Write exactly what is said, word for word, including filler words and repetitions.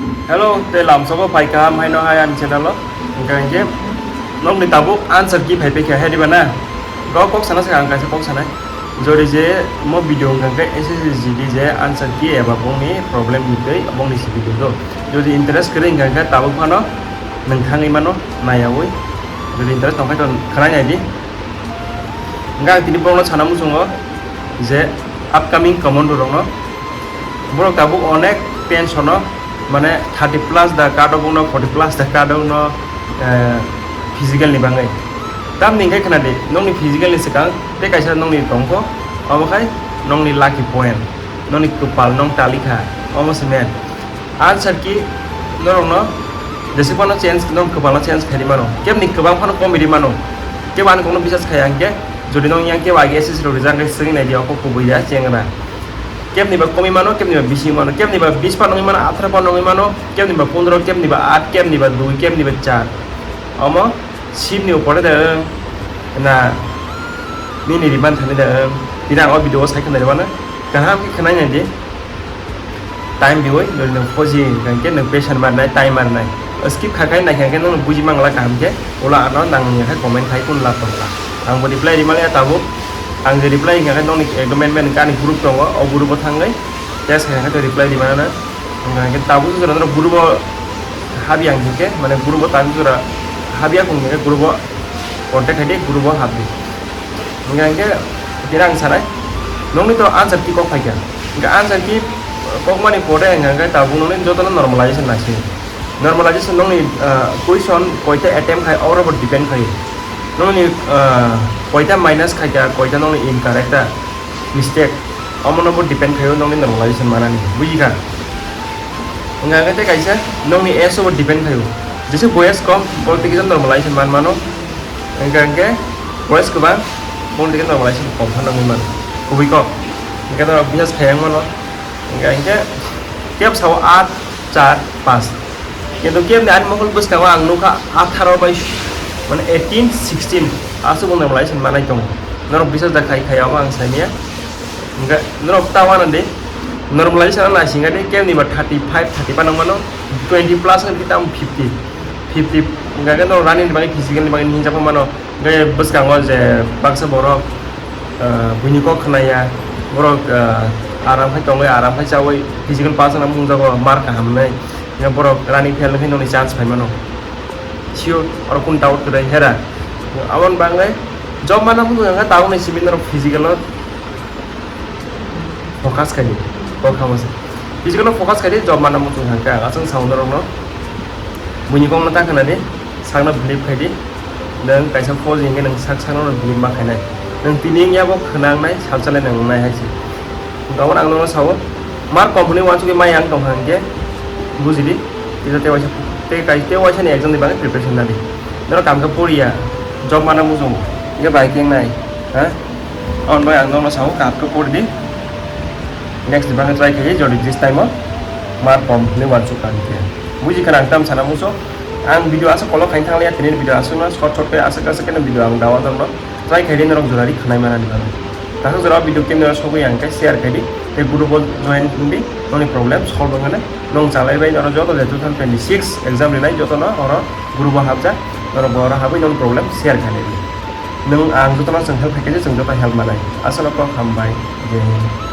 Hello, tei lamsogo phai kaham haino hai ani channel o. Hwnkha hwnkhe nokni tabuk answer key phai paikha hai diba na? Kok kok sana se ang kaisa kok sanai. Jori je mo video hwnkha hwnkhe S S C G D je answer key eba bongni problem ni twi bongni si video do. Jodi interest kwrwi hwnkha hwnkhe tabuk phano nwng thangwi mano naiyawi. Jodi interest tongkha to khwnai naidi. Hwnkha ang tini borokno sana muchungo je upcoming commando rokno borok tabuk onek tension o, mane thirty plus da cut off no, forty plus da cut off no, eh, physical ni bagwi. Tamni hwnkhe khwnadi, nokni physical ni swkang tei kaisa nokni tongkho, omo khai nokni lucky point, nokni kwpal nong talikha, omo se main. Answer key norokno jese phano change, nong kwpalno change khairi mano, kebni kwbang phano komiri mano, kebo ani kokno bisas khaiya hwnkhe, jodi nong yang kebo age S S C rok rijak hwnkhe swngwi naidi, oko kubui ya chengra. Kebni ba komwi mano, kebni ba bisi mano, kebni ba bis phano wngwi mano, atharo phano wngwi mano, kebni ba pondro, kebni ba aat, kebni ba dui, kebni ba char. Omo seat ni upore de wng na nini riman thani de wng. Tini ang o video o sai khwnai rwmano kaham khe khwnai naidi. Time riwi jodi nwng phoji hwnkha hwnkhe nwng patient marnai, time marnai. Skip kha khai naikha hwnkhe nwng buji mangla kaham khe, ulo ano nang wngya khe comment khai kun lab tongkha. Ang bo reply rimani ya tabuk. Ang je reply hwnkha khe nokni agreement hwnkhe ani group tongo, o group o thangwi text khai hwnkhe reply rimana na. Hwnkha hwnkhe tabuk jora norok group o habya hwnkhe, mane group o tabuk jora habya hwnkhe group o contact khai di, group o habdi. Hingke hingke tini ang sanai, nongni to answer key kok phaikha. Hingke answer key kokmani pore hingke hingke tabuk nongni jotono normalization naising. Normalization nongni, ah, question koita attempt khai, oro bo depend khai. Nongni, ah, koita minus khaikha, koita nongni incorrect ta, mistake. Omono bo depend khaio nongni normalization manani, bujikha? Hingke hingke tei kaisa nongni age o bo depend khaio. Jesa boyas kom, bol tei kisa normalization man mano. Hingke hingke boyas kwbang, bol tei kisa normalization kom phano wngwi mano. Kubui kok. Hingke norok bisas khaiya wng mano. Hingke hingke keb sao aat, char, paanch. Kintu kebni ani mokol bwskango ang nukha atharo bai, mane eighteen, sixteen, aswk wng normalization manai tongo. Norok bisas da khai khai abo ang saimanya. Hingke norok ta wana di, normalization naisingkha di, kebni ba thirty five, thirty five nang mano, twenty plus wngkha di tamo fifty, fifty, hingke norok running ni bagwi, physical ni bagwi hinjak mano. Hingke bwskango je baksa borok, ah, buini kok khwnaya, borok, ah, aram khai tongwi, aram khai chawi, physical person wngjago mar kaham hinwi. Hingke borok running fail wngkhe noni chance phaimano. Sure, oro kun doubt kwrwi hera. Aboni bagwi job mana muchung hingke tabukni simi norok physical o focus khaidi, kok kamo se. Physical o focus khaidi, job mana muchung hingke ang aswk sao norokno. Buini kokno ta khwnadi, sakno believe khaidi. Nwng kaisa phoji hingke nwng sak sakno believe ma khainai. Nwng tini wngya bo khwnangnai, salsalai nwngnai hai se. Gabon ang nono sao, mar company wansugwi mai ang tongkha hingke bujidi, tei tei waisa, tei kai, tei waisa ni exam ni bagwi preparation nadi. Norok kam khe poriya, job mana muchungo, hingke bai khe wngnai, ha? Aboni bagwi ang nono sao, kaham khe poridi. Next ni bagwi try khaidi, jodi this time o mar company wansuk kha hingke. Bujikha ang tam sana muchung, ang video aswk kolok khaini thangliya, tini video aswkno short short khe aswk aswk khe video ang dawa tongno. Try khaidi norok jora ri khwnai manani bagwi. Takhuk jora o video camera sogwi ang khe share khaidi. Tei group o join wngdi, noni problem solve wngmani. Nong chalai bai norok joto je two thousand twenty-six exam rinai jotono oro group o hapjak. Norok bo oro habwi noni problem share khaidi. Nwng ang jotono chwng help khaikhe chwng joto help manai. Aswkno kok hambai. Jai Hind.